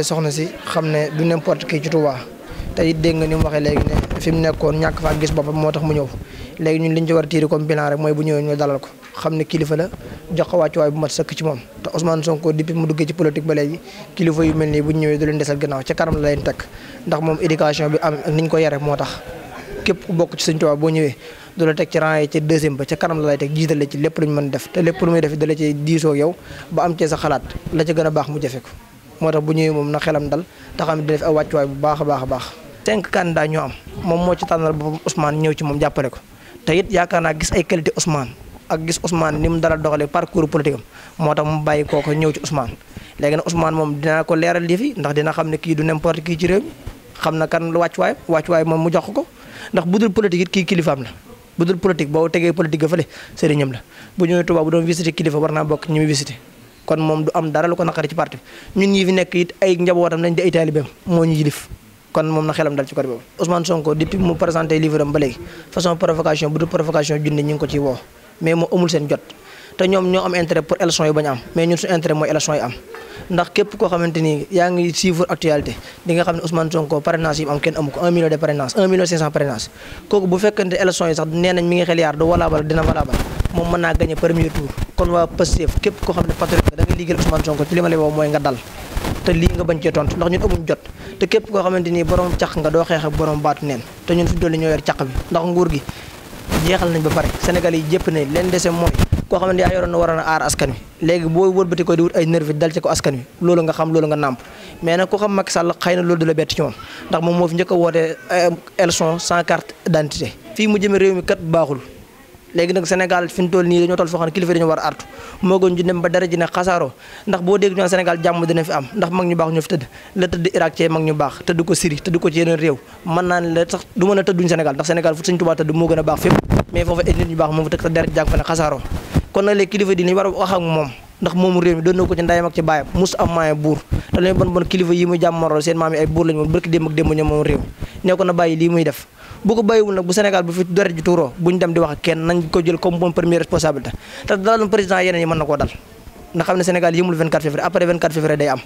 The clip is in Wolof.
soxna si xam ne du n'importe qui ci Touba te it dégg nga ni mu waxee léegi ne fi mu nekkoon ñàkk faa gis boppam moo tax mu ñëw léegi ñun liñ ci war a tiiri comme bilan rek mooy bu ñëwee ñu dalal ko xam ne kilifa la jox ko wàccuwaay bu mat sëkk ci moom te Ousmane Sonko depuis mu duggee ci politique ba léegi kilifa yu mel nii bu ñu ñëwee du leen desal gannaaw ca kanam la leen teg ndax moom éducation bi am ak niñ ko yare moo tax képp ku bokk ci Sëñ Tuubaa boo ñëwee du la teg ci rang yi ca deuxième ba ca kanam la lay teg jiitale ci lépp lu ñu mën def te lépp lu muy def dala ci diisoo yow ba am cee sa xalaat la ca gën a baax mu jafe ko moo tax bu ñëwee moom na xelam dal te xam ne dina fi aw wàccuwaay bu baax a baax a baax 5 candidats ñoo am moom moo ci tànnal boppam Ousmane ñëw ci moom jàppale ko te it yaakaar naa gis ay qualité Ousmane ak gis Ousmane ni mu dara doxalee parcours politique am moo tax mu bàyyi kooko ñëw ci Ousmane léegi nag Ousmane moom dinaa ko leeral lii fi ndax dina xam ne kii du n'importe kii ci réew mi xam na kan wàccuwaay moom mu jox ko ndax bu dul politique it kii kilifaam la bu dul politique boo tegee politique ga fële sëriñam la bu ñëwee Touba bu doon visité kilifa war naa bokk ñi muy visité kon moom du am dara lu ko naqari ci parti ñun ñi fi nekk it ay njabootam lañ di ay taalibeem moo ñu yilif kon moom na xelam dal ci côté boobu Ousmane Sonko depuis mu présenté livre am ba léegi façon provocation bu dul provocation junne ñi ngi ko ciy woo mais moo amul seen jot te ñoom ñoo am intérêt pour élection yi bañ am mais ñun suñu intérêt mooy élection yi am ndax képp koo xamante ni yaa ngi suivre actualité di nga xam ne Ousmane Sonko parrainage yi am kenn amu ko 1 million de parrainage 1 million 500 parrainage kooku bu fekkante élection yi sax nee nañ mi ngi xel yaar du valable dina valable moom mën naa gagné premier tour kon waa Pastef képp koo xam ne patriote nga da ngay liggéeyal Ousmane Sonko ci li ma lay woo mooy nga dal te lii nga bañ cee tontu ndax ñun amuñ jot te képp koo xamante ni borom caq nga doo xeex ak borom baatu neen te ñun fi dolli ñoo yor caq bi ndax nguur gi jeexal nañ ba pare Sénégal yi jëpp ne leen dese mooy koo xamante yaa yoroon na waroon a aar askan wi léegi boo wëlbati ko di wut ay nervi dal ci ko askan wi loolu nga xam loolu nga nàmp mais nag ku xam Macky Sall xëy na loolu du la bett ci moom ndax moom moo fi njëkk a woote élection sans carte d'identité fii mu jëme réew mi kat baaxul léegi nag Sénégal fi ñu toll nii dañoo toll foo xam ne kilifa dañu war a artu moo gën ju dem ba dara ji ne xasaaroo ndax boo dégg ñu naan Sénégal jàmm dina fi am ndax mag ñu baax ñoo fi tëdd la tëdd Irak cee mag ñu baax tëdd ko Syrie tëdd ko ci yeneen réew mën naa ne la sax du mën a tëdduñ Sénégal ndax Sénégal fu Sëñ Tuubaa tëdd moo gën a baax fépp mais foofu ay nit ñu baax moom fa tëkk te dara jàng fa ne xasaaroo kon nag léegi kilifa di ñu war a wax ak moom ndax moomu réew mi doon na ko ci ndayam ak ci baayam mus am maaye buur te lañu bon kilifa yi muy jàmmaroo seen maam yi ay buur lañu woon barki démb ak démb ñoom moom réew nee ko na bàyyi lii muy def bu ko bàyyiwul nag bu Sénégal bu fi deret ji tuuroo buñ dem di wax ak kenn nañ ko jël comme bon première responsabilité te dalal président yeneen yi mën na koo dal ndax xam ne Sénégal yëmul 24 février après 24 février day am